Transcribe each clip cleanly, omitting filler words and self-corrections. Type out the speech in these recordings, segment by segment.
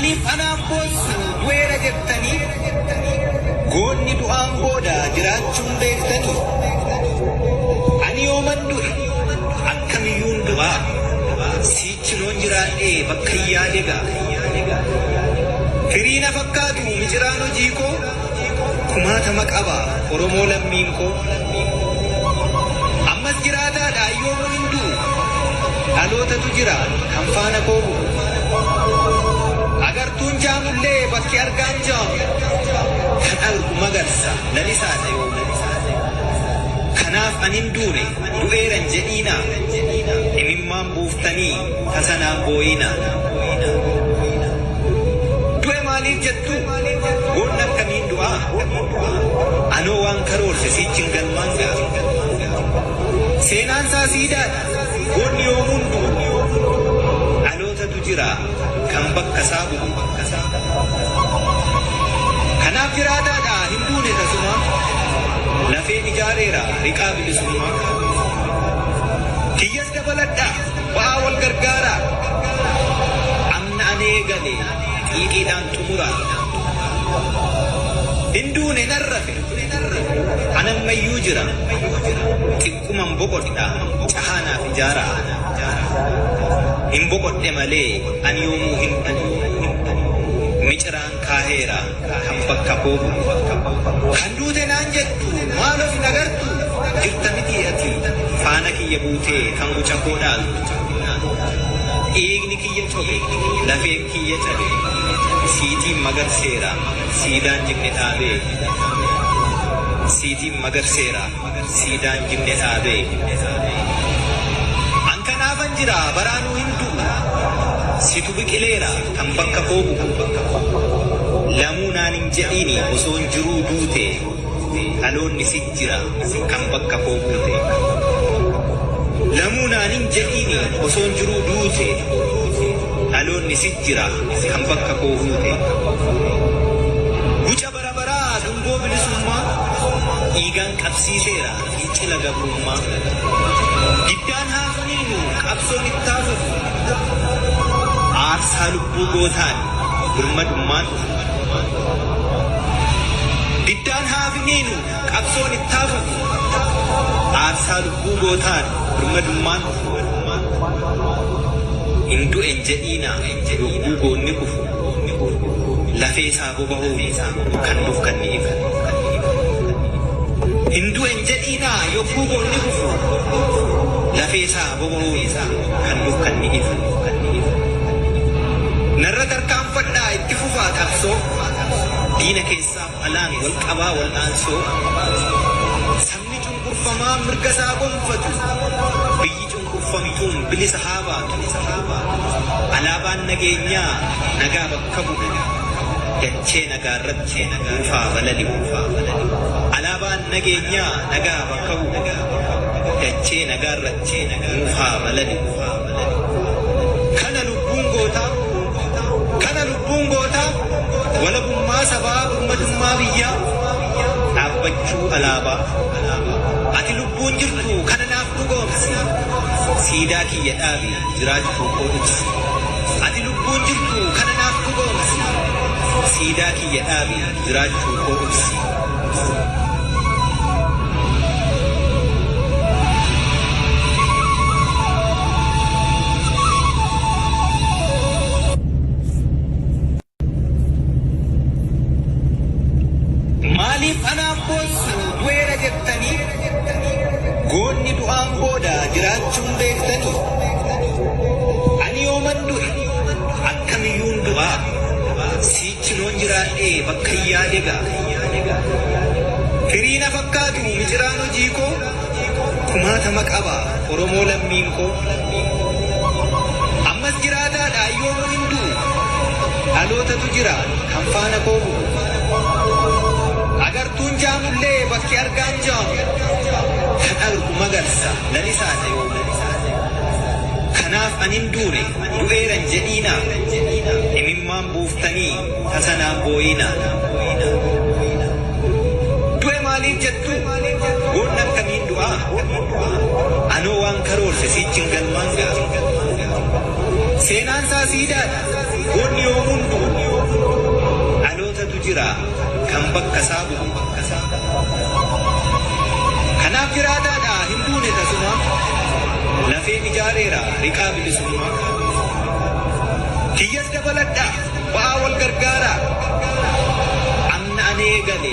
Maaliif anaaf boossu du'eera jettanii? Goonni du'aan booda jiraachuun beektanii? Ani yooman du'e akkamiyyuun du'aa? Siichi loon jiraadhee bakka hin yaade ga'a. Firii na fakkaatu miciraan hojii koo kumaatama qaba Oromoo lammiin koo. Ammas jiraataadha yoomuu hin du'u. Dhalootatu jira kan faana koo bu'u. Agartuun jaamullee bakki argaan jaamu. Kan argu magarsa lalisaadha yoomu. Kanaaf ani hin duune du'eeran jedhiinaa. Imimmaan buuftanii tasanaan boo'inaa. Du'e maaliif jettu? Goonni akkamiin du'aa? Anoo waan karoorse siichin galmaan ga'a. Seenaan isaa siidaadha. Goonni yoomuun du'u. Dhalootatu jira kan bakka isaa bu'u. Kanaaf jiraataadha hin duune tasuma. Lafeen ijaareera riqaa bilisummaa. Kiyyas dabaladhaa ba'aa wal gargaaraa. Amna anee gale xiiqiidhaan xumuraa. Hin duune nan rafe anammayyuu jira. Xiqquman boqodha cahaanaaf ijaaraa. Hin boqodhe malee ani yoomuu hin du'u. Miciraan kaaheera kan bakka koo bu'u. Kan duute naan jettu maal of hin agartu? Jirta mitii ati faana kiyya buutee kan guca koo dhaaltu. Dhiigni kiyya cobe lafeen kiyya cabe siitiin magarseera siidaan jigne dhaabee. Siitiin magarseera siidaan jigne dhaabee. An kanaafan jira baraanuu hin du'u. Situ biqileera kan bakka koo bu'u. Lamuu naan hin jedhiini osoon jiruu duute. Dhaloonni si jira kan bakka koo buute. Lamuu naan hin jedhiini osoon jiruu duute. Dhaloonni si jira kan bakka koo buute. Guca bara baraa dungoo bilisummaa dhiigaan qabsiiseera fincila gabrummaa. Diddaan haa finiinu qabsoon itti haa fufu. Aarsaa lubbuu gootaan birmadummaan dhufu. Diddaan haa finiinu qabsoon itti haa fufu. Aarsaa lubbuu gootaan birmadummaan dhufu. Hin du'en jedhiinaa yogguu goonni kufu. Lafee isaa boba'uun kan dukkanni ifu. Hin du'en jedhiinaa yogguu goonni kufu. Lafee isaa boba'uun kan dukkanni ifu. Narra tarkaanfadhaa itti fufaa qabsoo. Diina keessaaf alaan wal qabaa wal'aansoo. Sabni cunqurfamaa mirga isaa gonfatu. Biyyi cunqurfamtuun bilisa haa baatu. Alaabaan nageenyaa nagaa bakka bu'u. Dachee nagaa irratti nuufaa balali'u. Alaabaan nageenyaa nagaa bakka bu'u. Dachee nagaa irratti nuufaa balali'u. Kana lubbuun gootaa kana lubbuun gootaa walabummaa sabaa birmadummaa biyyaa dhaabbachuu alaabaa. Ati lubbuun jirtu kana naaf dhugoomsi. Siidaa kiyya dhaabi jiraachuu koo ibsi. Ati lubbuun jirtu kana naaf dhugoomsi. Siidaa kiyya dhaabi jiraachuu koo ibsi. Maaliif anaaf boossu du'eera jettanii? Goonni du'aan booda jiraachuun beektanii? Ani yooman du'e akkamiyyuun du'aa? Siichi loon jiraadhee bakka hin yaade ga'a. Firii na fakkaatu miciraan hojii koo kumaatama qaba Oromoo lammiin koo. Ammas jiraataadha yoomuu hin du'u. Dhalootatu jira kan faana koo bu'u. Agartuun jaamullee bakki argaan jaamu. Kan argu magarsa lalisaadha yoomu. Kanaaf ani hin duune du'eeran jedhiinaa. Imimmaan buuftanii tasanaan boo'inaa. Du'e maaliif jettu? Goonni akkamiin du'aa? Anoo waan karoorse siichin galmaan ga'a. Seenaan isaa siidaadha. Goonni yoomuu hin du'u. Dhalootatu jira kan bakka isaa bu'u. Kanaaf jiraataadha hin duune tasuma. Lafeen ijaareera riqaa bilisummaa. Kiyyas dabaladhaa ba'aa wal gargaaraa. Amna an eegale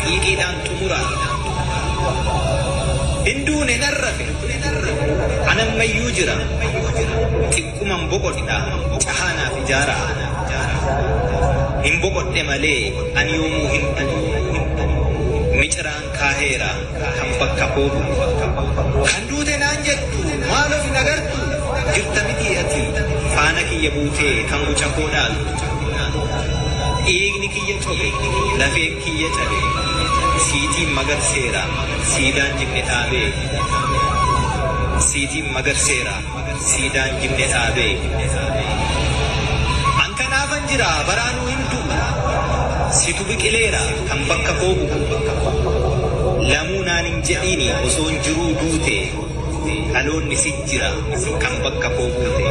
xiiqiidhaan xumuraa. Hin duune nan rafe an ammayyuu jira. Xiqquman boqodha cahaa naaf ijaaraa. Hin boqodhe malee an yoomuu hin du'u. Miciraan kaaheera kan bakka koo bu'u. Kan duute naan jettu maal of hin agartu? Jirta mitii ati faana kiyya buutee kan guca koo dhaaltu. Dhiigni kiyya cobe lafeen kiyya cabe siitiin magarseera siidaan jigne dhaabee. Siitiin magarseera siidaan jigne dhaabee. An kanaafan jira baraanuu hin du'u. Situ biqileera kan bakka koo bu'u. Lamuu naan hin jedhiini osoon jiruu duute. Dhaloonni si jira kan bakka koo buute.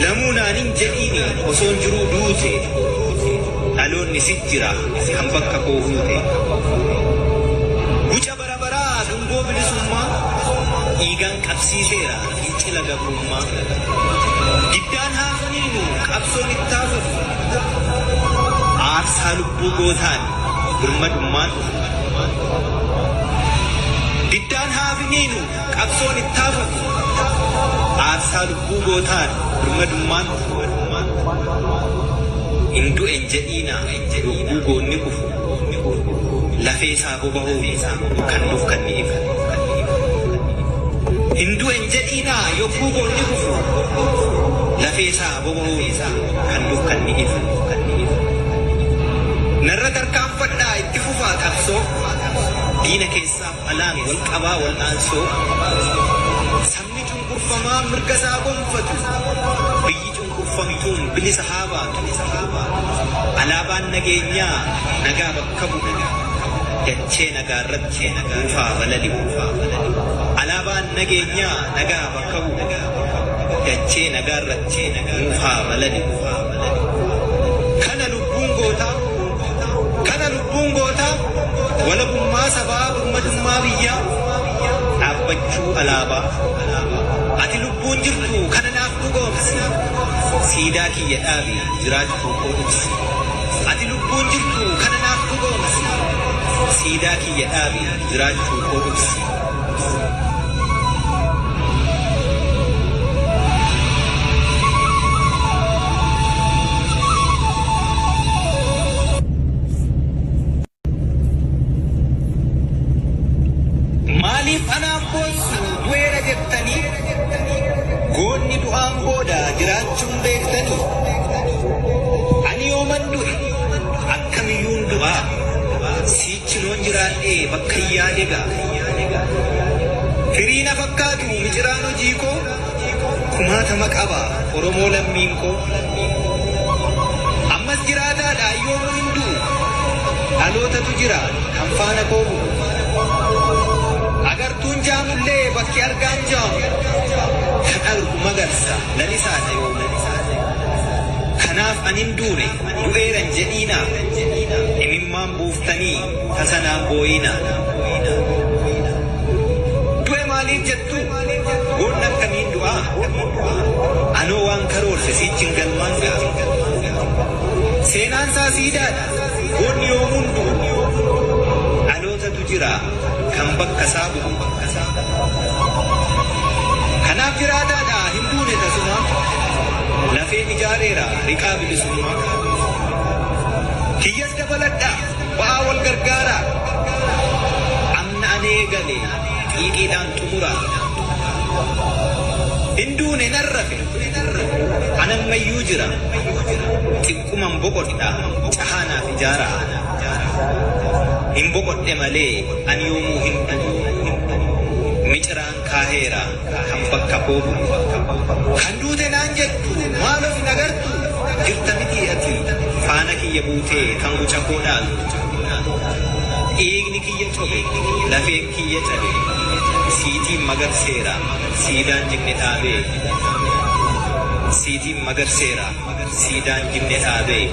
Lamuu naan hin jedhiini osoon jiruu duute. Dhaloonni si jira kan bakka koo buute. Guca bara baraa dungoo bilisummaa dhiigaan qabsiiseera fincila gabrummaa. Diddaan haa finiinu qabsoon itti haa fufu. Aarsaa lubbuu gootaan birmadummaan dhufu. Diddaan haa finiinu qabsoon itti haa fufu. Aarsaa lubbuu gootaan birmadummaan dhufu. Hin du'en jedhiinaa yogguu goonni kufu. Lafee isaa boba'uun kan dukkanni ifu. Hin du'en jedhiinaa yogguu goonni kufu. Lafee isaa boba'uun kan dukkanni ifu. Narra tarkaanfadhaa itti fufaa qabsoo. Diina keessaaf alaan wal qabaa wal'aansoo. Sabni cunqurfamaa mirga isaa gonfatu. Biyyi cunqurfamtuun bilisa haa baatu. Alaabaan nageenyaa nagaa bakka bu'u. Dachee nagaa irratti nuufaa balali'u. Alaabaan nageenyaa nagaa bakka bu'u. Dachee nagaa irratti nuufaa balali'u. Kana lubbuun gootaa kana lubbuun gootaa walabummaa sabaa birmadummaa biyyaa dhaabbachuu alaabaa. Ati lubbuun jirtu kana naaf dhugoomsi. Siidaa kiyya dhaabi jiraachuu koo ibsi. Ati lubbuun jirtu kana naaf dhugoomsi. Siidaa kiyya dhaabi jiraachuu koo ibsi. Maaliif anaaf boossu du'eera jettanii? Goonni du'aan booda jiraachuun beektanii? Ani yooman du'e akkamiyyuun du'aa? Siichi loon jiraadhee bakka yaade ga'a. Firii na fakkaatu miciraan hojii koo kumaatama qaba Oromoo lammiin koo. Ammas jiraataadha yoomuu hin du'u. Dhalootatu jira kan faana koo bu'u. Agartuun jaamullee bakki argaan jaamu. Kan argu magarsa lalisaadha yoomu. Kanaaf ani hin duune du'eeran jedhiinaa. Imimmaan buuftanii tasanaan booyinaa. Du'e maaliif jettu? Goonni akkamiin du'aa? Anoo waan karoorse siichin galmaan ga'a. Seenaan isaa siidaadha. Goonni yoomuu hin du'u. Dhalootatu jira kan bakka isaa bu'u. Kanaaf jiraataadha hin duune tasuma. Lafeen ijaareera riqaa bilisummaa. Kiyyas dabaladhaa ba'aa wal gargaaraa. Amna an eegale xiiqiidhaan xumuraa. Hin duune nan rafe an ammayyuu jira. Xiqquman boqodha cahaa naaf ijaaraa. Hin boqodhe malee ani yoomuu hin du'u. Miciraan kaaheera kan bakka koo bu'u. Kan duute naan jettu maal of hin agartu? Jirta mitii ati faana kiyya buutee kan guca koo dhaaltu. Dhiigni kiyya cobe lafeen kiyya cabe siitiin magarseera siidaan jigne dhaabee. Siitiin magarseera siidaan jimne dhaabee.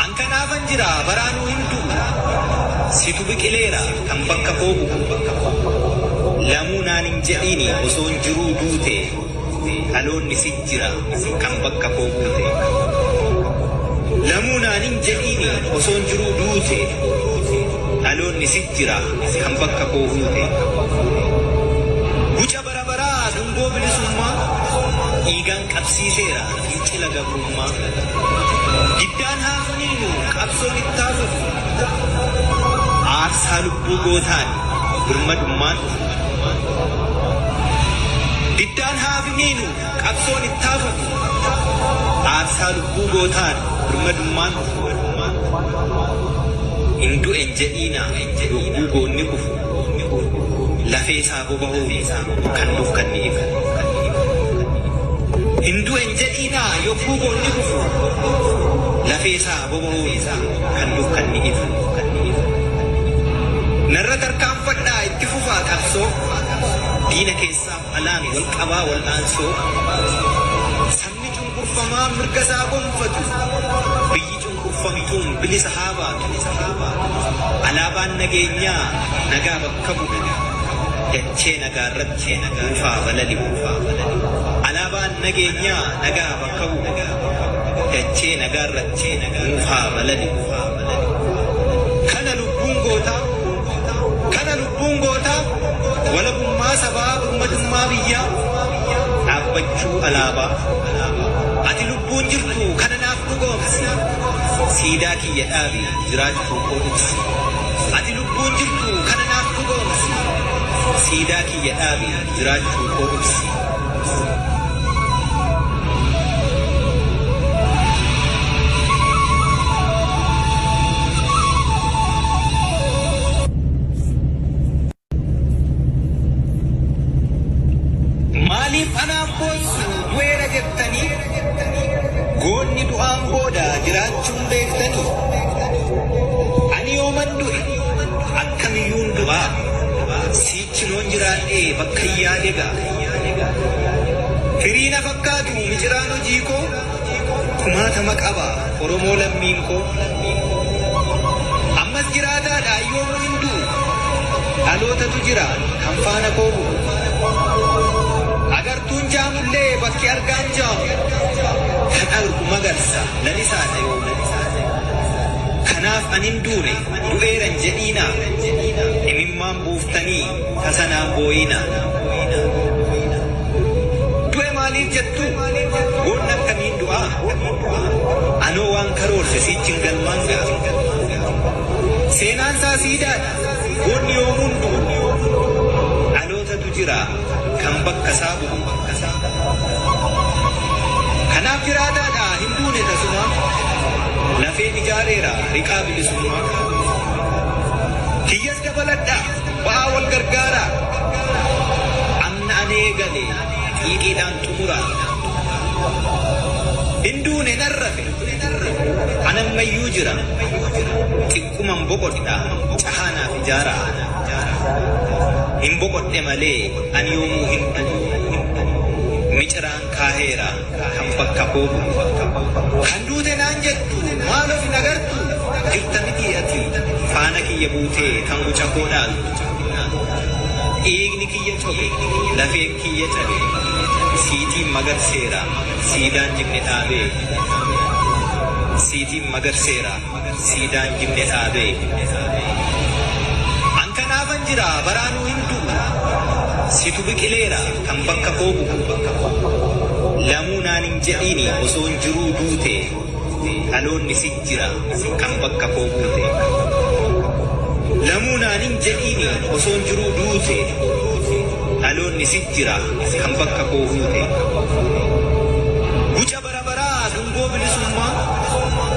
An kanaafan jira baraanuu hin du'u. Situ biqileera kan bakka koo bu'u. Lamuu naan hin jedhiini osoon jiruu duute. Dhaloonni si jira kan bakka koo buute. Lamuu naan hin jedhiini osoon jiruu duute. Dhaloonni si jira kan bakka koo buute. Guca bara baraa dungoo bilisummaa dhiigaan qabsiiseera fincila gabrummaa. Diddaan haa finiinu qabsoon itti haa fufu. Aarsaa lubbuu gootaan birmadummaan dhufu. Diddaan haa finiinu qabsoon itti haa fufu. Aarsaa lubbuu gootaan birmadummaan dhufu. Hin du'en jedhiinaa yogguu goonni kufu. Lafee isaa boba'uun kan dukkanni ifu. Hin du'en jedhiinaa yogguu goonni kufu. Lafee isaa boba'uun kan dukkanni ifu. Narra tarkaanfadhaa itti fufaa qabsoo. Diina keessaaf alaan wal qabaa wal'aansoo. Sabni cunqurfamaa mirga isaa gonfatu. Biyyi cunqurfamtuun bilisa haa baatu. Alaabaan nageenyaa nagaa bakka bu'u. Dachee nagaa irratti nuufaa balali'u. Alaabaan nageenyaa nagaa bakka bu'u. Dachee nagaa irratti nuufaa balali'u. Kana lubbuun gootaa, kana lubbuun gootaa, walabummaa sabaa birmadummaa biyyaa, dhaabbachuu alaabaa. Ati lubbuun jirtu kana naaf dhugoomsi. Siidaa kiyya dhaabi jiraachuu koo ibsi. Ati lubbuun jirtu kana naaf dhugoomsi. Siidaa kiyya dhaabi jiraachuu koo ibsi. Maaliif anaaf boossu du'eera jettanii? Goonni du'aan booda jiraachuun beektanii? Ani yooman du'e akkamiyyuun du'aa? Siichi noon jiraadhee bakka hin yaade ga'a. Firii na fakkaatu miciraan hojii koo kumaatama qaba Oromoo lammiin koo. Ammas jiraataadha yoomuu hin du'u. Dhalootatu jira kan faana koo bu'u. Agartuun jaamullee bakki argaan jaamu. Kan argu magarsa lalisaadha yoomu. Kanaaf ani hin duune du'eeran jedhiinaa. Imimmaan buuftanii tasanaan booyinaa. Du'e maaliif jettu? Goonni akkamiin du'aa? Anoo waan karoorse siichin galmaan ga'a. Seenaan isaa siidaadha. Goonni yoomuun du'u. Dhalootatu jira kan bakka isaa bu'u. Kanaaf jiraataadha hin duune tasuma. Lafeen ijaareera riqaa bilisummaa. Kiyyas dabaladhaa ba'aa wal gargaaraa. Amna anee gale xiiqiidhaan xumuraa. Hin duune nan rafe. Anammayyuu jira. Xiqquman boqodha cahaanaaf ijaaraa. Hin boqodhe malee ani yoomuu hin du'u. Miciraan kaaheera kan bakka koo bu'u. Kan duute naan jettu maal of hin agartu? Jirta mitii ati faana kiyya buutee kan guca koo dhaaltu. Dhiigni kiyya cobe lafeen kiyya cabe. Siitiin magarseera siidaan jimne dhaabee. Siitiin magarseera siidaan jimne dhaabee. An kanaafan jira baraanuu hin du'u. Situ biqileera kan bakka koo bu'u. Lamuu naan hin jedhiini osoon jiruu duute. Dhaloonni si jira kan bakka koo buute. Lamuu naan hin jedhiini osoon jiruu duute. Dhaloonni si jira kan bakka koo buute. Guca bara baraa dungoo bilisummaa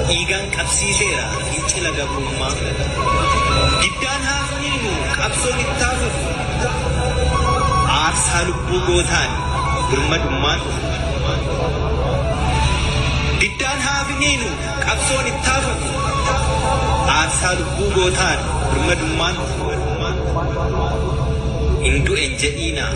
dhiigaan qabsiiseera fincila gabrummaa. Diddaan haa finiinu qabsoon itti haa fufu. Aarsaa lubbuu gootaan birmadummaan dhufu. Diddaan haa finiinu qabsoon itti haa fufu. Aarsaa lubbuu gootaan birmadummaan dhufu. Hin du'en jedhiinaa.